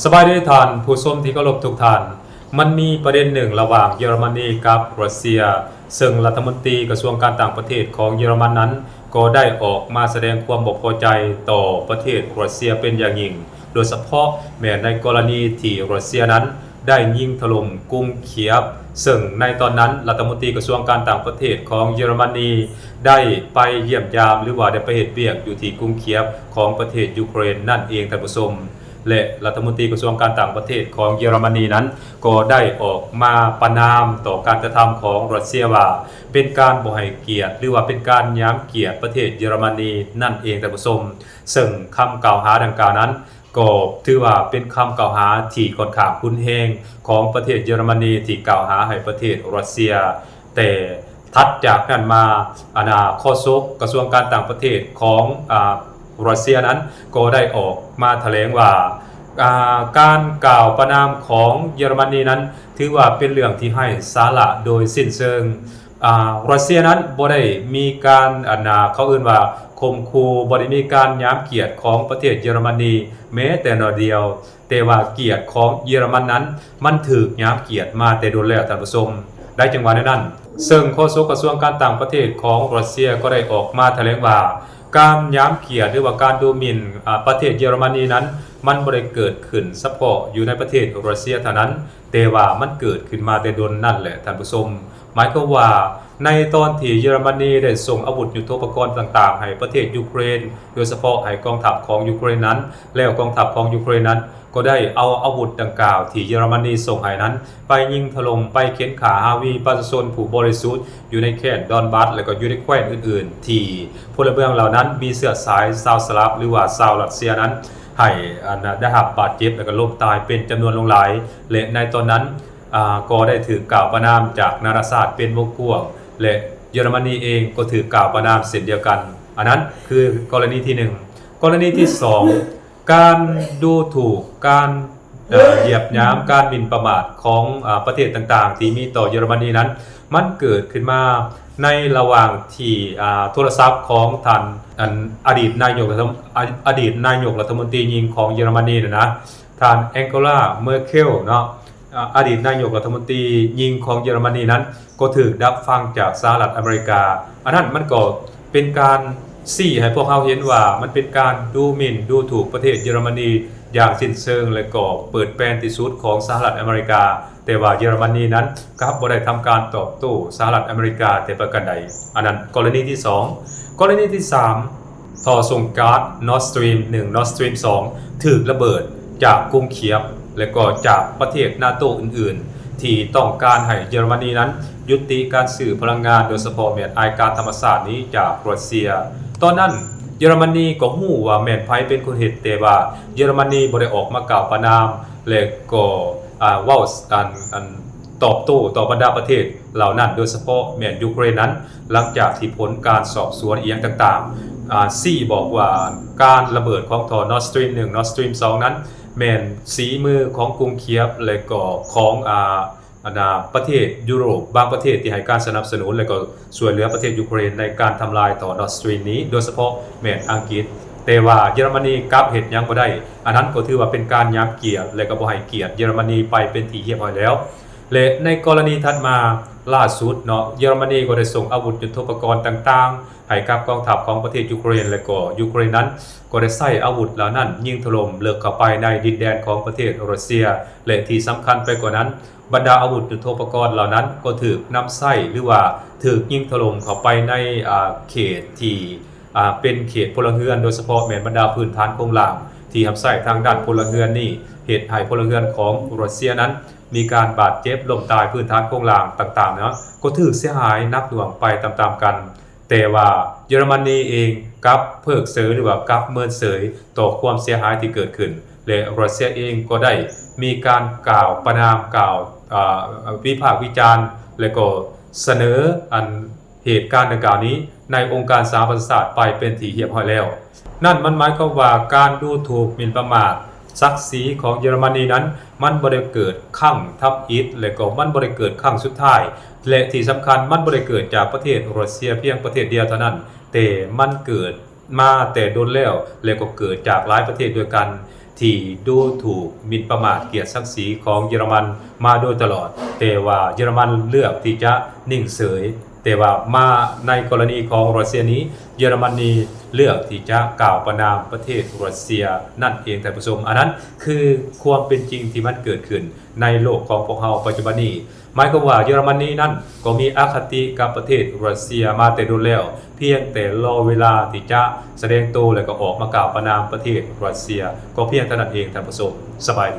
ສະບາຍດີທ່ານຜູ້ຊົມທີ່ເຄົາລົບທຸກທ່ານ. ມັນມີປະເດັນໜຶ່ງລະຫວ່າງເຢຍລະມະນີກັບຣັດເຊຍ, ເຊິ່ງລັດຖະມົນຕີກະຊວງການຕ່າງປະເທດຂອງເຢຍລະມັນນັ້ນ ກໍໄດ້ອອກມາສະແດງຄວາມບໍ່ພໍໃຈຕໍ່ປະເທດຣັດເຊຍເປັນຢ່າງຍິ່ງ, ໂດຍສະເພາະແມ່ນໃນກໍລະນີທີ່ຣັດເຊຍນັ້ນໄດ້ຍິງຖະຫຼົ່ມກຸງຄຽບ, ເຊິ່ງໃນຕອນນັ້ນລັດຖະມົນຕີກະຊວງການຕ່າງປະເທດຂອງເຢຍລະມະນີໄດ້ໄປຢ້ຽມຢາມ ຫຼືວ່າໄດ້ໄປເຮັດວຽກຢູ່ທີ່ກຸງຄຽບຂອງປະເທດຢູເຄຣນນັ້ນເອງທ່ານຜູ້ຊົມ. ແລະລັດຖະມົນຕີກະຊວງການຕ່າງປະເທດຂອງເຢຍລະມະນີນັ້ນ ກໍໄດ້ອອກມາປະນາມຕໍ່ການກະທຳຂອງຣັດເຊຍວ່າ ເປັນການບໍ່ໃຫ້ກຽດ ຫຼືວ່າເປັນການຫຍາມກຽດປະເທດເຢຍລະມະນີນັ້ນເອງທ່ານຜູ້ຊົມ. ເຊິ່ງຄຳກ່າວຫາດັ່ງກ່າວນັ້ນ ກໍຖືວ່າເປັນຄຳກ່າວຫາທີ່ຂ້ອນຂ້າງຮຸນແຮງຂອງປະເທດເຢຍລະມະນີ ທີ່ກ່າວຫາໃຫ້ປະເທດຣັດເຊຍ. ແຕ່ຖັດຈາກນັ້ນມາ ອັນນາ ໂຄສົກກະຊວງການຕ່າງປະເທດຂອງ ອາ ຣັດເຊຍນັ້ນ ກໍໄດ້ອອກມາຖະແຫຼງວ່າ ອາ ການກ່າວປະນາມຂອງເຢຍລະມະນີນັ້ນ ຖືວ່າເປັນເລື່ອງທີ່ໄຮ້ສາລະໂດຍສິ້ນເຊີງ. ອາ ຣັດເຊຍນັ້ນບໍ່ໄດ້ມີການ ອັນນາ ເຂົາເອີ້ນວ່າຂົ່ມຂູ່, ບໍ່ໄດ້ມີການຫຍາມກຽດຂອງປະເທດເຢຍລະມະນີແມ້ແຕ່ໜ້ອຍດຽວ. ແຕ່ວ່າກຽດຂອງເຢຍລະມັນນັ້ນ ມັນຖືກຫຍາມກຽດມາແຕ່ດົນແລ້ວທ່ານຜູ້ຊົມ, ໄດ້ຈັ່ງວ່າແນວນັ້ນ. ເຊິ່ງໂຄສົກກະຊວງການຕ່າງປະເທດຂອງຣັດເຊຍກໍໄດ້ອອກມາຖະແຫຼງວ່າ ການຫຍາມກຽດ ຫຼືວ່າການດູໝິ່ນ ອາ ປະເທດເຢຍລະມະນີນັ້ນ ມັນບໍ່ໄດ້ເກີດຂຶ້ນສະເພາະຢູ່ໃນປະເທດຣັດເຊຍເທົ່ານັ້ນ, ແຕ່ວ່າມັນເກີດຂຶ້ນມາແຕ່ດົນນັ້ນແຫຼະທ່ານຜູ້ຊົມ. ໝາຍຄວາມວ່າ ໃນຕອນທີ່ເຢຍລະມະນີໄດ້ສົ່ງອາວຸດຍຸດໂທປະກອນຕ່າງໆໃຫ້ປະເທດຢູເຄຣນ, ໂດຍສະເພາະໃຫ້ກອງທັບຂອງຢູເຄຣນນັ້ນ, ແລ້ວກອງທັບຂອງຢູເຄຣນນັ້ນ ກໍໄດ້ເອົາອາວຸດດັ່ງກ່າວທີ່ເຢຍລະມະນີສົ່ງໃຫ້ນັ້ນ ໄປຍິງຖະຫຼົ່ມ, ໄປເຂັນຂ້າຮາວີປະຊາຊົນຜູ້ບໍລິສຸດຢູ່ໃນແຄວ້ນດອນບັດ ແລະກໍຢູ່ໃນແຄວ້ນອື່ນໆ ທີ່ພົນລະເມືອງເຫຼົ່ານັ້ນມີເຊື້ອສາຍຊາວສະລາບ ຫຼືວ່າຊາວຣັດເຊຍນັ້ນ ໃຫ້ ອັນ ໄດ້ຮັບບາດເຈັບ ແລະກໍລົ້ມຕາຍເປັນຈຳນວນຫຼວງຫຼາຍ. ແລະໃນຕອນນັ້ນ ອາ ກໍໄດ້ຖືກກ່າວປະນາມຈາກນານາຊາດເປັນວົງກວ້າງ ແລະເຢຍລະມະນີເອງກໍຖືກກ່າວປະນາມເຊັ່ນດຽວກັນ. ອັນນັ້ນຄືກໍລະນີທີໜຶ່ງ. ກໍລະນີທີສອງ ການດູຖູກ, ການ ເອີ ຢຽບຫຍາມ, ການໝິ່ນປະໝາດຂອງ ອາ ປະເທດຕ່າງໆທີ່ມີຕໍ່ເຢຍລະມະນີນັ້ນ ມັນເກີດຂຶ້ນມາໃນລະຫວ່າງທີ່ ອາ ໂທລະສັບຂອງທ່ານ ອັນ ອະດີດນາຍົກລັດຖະ ອາ ອະດີດນາຍົກລັດຖະມົນຕີຍິງຂອງເຢຍລະມະນີນັ້ນນະ ທ່ານ ແອງເກລາ ເມີເຄວ ເນາະ ອາ ອະດີດນາຍົກລັດຖະມົນຕີຍິງຂອງເຢຍລະມະນີນັ້ນ ກໍຖືກດັກຟັງຈາກສະຫະລັດອາເມລິກາ. ອັນນັ້ນມັນກໍເປັນການຊີ້ໃຫ້ພວກເຮົາເຫັນວ່າ ມັນເປັນການດູໝິ່ນດູຖູກປະເທດເຢຍລະມະນີຢ່າງສິ້ນເຊີງ ແລະກໍເປີດແປນທີ່ສຸດຂອງສະຫະລັດອາເມລິກາ. ແຕ່ວ່າເຢຍລະມະນີນັ້ນກັບບໍ່ໄດ້ທຳການຕອບໂຕ້ສະຫະລັດອາເມລິກາແຕ່ປະການໃດ. ອັນນັ້ນກໍລະນີທີສອງ. ກໍລະນີທີສາມ ທໍ່ສົ່ງກາສ Nord Stream ໜຶ່ງ Nord Stream ສອງ ຖືກລະເບີດຈາກກຸງຄຽບ ແລະກໍຈາກປະເທດນາໂຕອື່ນໆ ທີ່ຕ້ອງການໃຫ້ເຢຍລະມະນີນັ້ນຍຸຕິການຊື້ພະລັງງານ ໂດຍສະເພາະແມ່ນອ້າຍກາດທຳມະຊາດນີ້ຈາກຣັດເຊຍ. ຕອນນັ້ນເຢຍລະມະນີກໍຮູ້ວ່າແມ່ນໃຜເປັນຄົນເຮັດ, ແຕ່ວ່າເຢຍລະມະນີບໍ່ໄດ້ອອກມາກ່າວປະນາມ ແລະກໍ ອາ ເວົ້າ ອັນ ອັນ ຕອບໂຕ້ຕໍ່ບັນດາປະເທດເຫຼົ່ານັ້ນ, ໂດຍສະເພາະແມ່ນຢູເຄຣນນັ້ນ, ຫຼັງຈາກທີ່ຜົນການສອບສວນອີ່ຫຍັງຕ່າງໆ ອາ ຊີ້ບອກວ່າການລະເບີດຂອງທໍ່ Nord Stream ໜຶ່ງ Nord Stream ສອງ ນັ້ນ ແມ່ນສີມືຂອງກຸງຄຽບ ແລະກໍຂອງ ອາ ອັນນາ ປະເທດຢູໂຣບບາງປະເທດທີ່ໃຫ້ການສະໜັບສະໜູນ ແລະກໍຊ່ວຍເຫຼືອປະເທດຢູເຄຣນໃນການທຳລາຍທໍ່ Nord Stream ນີ້, ໂດຍສະເພາະແມ່ນອັງກິດ. ແຕ່ວ່າເຢຍລະມະນີກັບເຮັດຫຍັງບໍ່ໄດ້. ອັນນັ້ນກໍຖືວ່າເປັນການຫຍາມກຽດ ແລະກໍບໍ່ໃຫ້ກຽດເຢຍລະມະນີໄປເປັນທີ່ຮຽບຮ້ອຍແລ້ວ. ແລະໃນກໍລະນີຖັດມາລ່າສຸດເນາະ, ເຢຍລະມະນີກໍໄດ້ສົ່ງອາວຸດຍຸດໂທປະກອນຕ່າງໆໃຫ້ກັບກອງທັບຂອງປະເທດຢູເຄຣນ ແລະກໍຢູເຄຣນນັ້ນກໍໄດ້ໃຊ້ອາວຸດເຫຼົ່ານັ້ນຍິງຖະຫຼົ່ມເລິກເຂົ້າໄປໃນດິນແດນຂອງປະເທດຣັດເຊຍ ແລະທີ່ສຳຄັນໄປກວ່ານັ້ນ, ບັນດາອາວຸດຍຸດໂທປະກອນເຫຼົ່ານັ້ນກໍຖືກນຳໃຊ້ ຫຼືວ່າຖືກຍິງຖະຫຼົ່ມເຂົ້າໄປໃນ ອາ ເຂດທີ່ ອາ ເປັນເຂດພົນລະເຮືອນ, ໂດຍສະເພາະແມ່ນບັນດາພື້ນຖານໂຄງລ່າງທີ່ຮັບໃຊ້ທາງດ້ານພົນລະເຮືອນນີ້, ເຮັດໃຫ້ພົນລະເຮືອນຂອງຣັດເຊຍນັ້ນມີການບາດເຈັບ, ລົ້ມຕາຍ, ພື້ນຖານໂຄງລ່າງຕ່າງໆເນາະ ກໍຖືກເສຍຫາຍໜັກໜ່ວງໄປຕາມໆກັນ. ແຕ່ວ່າເຢຍລະມະນີເອງກັບເພີກເສີຍ ຫຼືວ່າກັບເມີນເສີຍຕໍ່ຄວາມເສຍຫາຍທີ່ເກີດຂຶ້ນ ແລະຣັດເຊຍເອງກໍໄດ້ມີການກ່າວປະນາມ, ກ່າວ ອາ ວິພາກວິຈານ ແລະກໍສະເໜີອັນ ເຫດການດັ່ງກ່າວນີ້ໃນອົງການສະຫະປະຊາຊາດໄປເປັນທີ່ຮຽບຮ້ອຍແລ້ວ. ນັ້ນມັນໝາຍຄວາມວ່າການດູຖູກ, ໝິ່ນປະໝາດສັກສີຂອງເຢຍລະມະນີນັ້ນ ມັນບໍ່ໄດ້ເກີດຄັ້ງທຳອິດ ແລະກໍມັນບໍ່ໄດ້ເກີດຄັ້ງສຸດທ້າຍ ແລະທີ່ສຳຄັນມັນບໍ່ໄດ້ເກີດຈາກປະເທດຣັດເຊຍພຽງປະເທດດຽວເທົ່ານັ້ນ, ແຕ່ມັນເກີດມາແຕ່ດົນແລ້ວ ແລະກໍເກີດຈາກຫຼາຍປະເທດດ້ວຍກັນ. ທີ່ດູຖູກໝິ່ນປະໝາດກຽດສັກສີຂອງເຢຍລະມັນມາໂດຍຕະຫຼອດ, ແຕ່ວ່າເຢຍລະມັນເລືອກທີ່ຈະນິ່ງເສີຍ. ແຕ່ວ່າມາໃນກໍລະນີຂອງຣັດເຊຍນີ້, ເຢຍລະມັນນີ້ເລືອກທີ່ຈະກ່າວປະນາມປະເທດຣັດເຊຍນັ້ນເອງ, ທ່ານຜູ້ຊົມ. ອັນນັ້ນຄືຄວາມເປັນຈິງທີ່ມັນເກີດຂຶ້ນໃນໂລກຂອງພວກເຮົາປັດຈຸບັນນີ້. ໝາຍຄວາມວ່າເຢຍລະມັນນີ້ນັ້ນກໍມີອະຄະຕິກັບປະເທດຣັດເຊຍມາແຕ່ດົນແລ້ວ, ພຽງແຕ່ລໍເວລາທີ່ຈະສະແດງໂຕ ແລະ ກໍອອກມາກ່າວປະນາມປະເທດຣັດເຊຍ ກໍພຽງເທົ່ານັ້ນເອງ, ທ່ານຜູ້ຊົມ. ສະບາຍ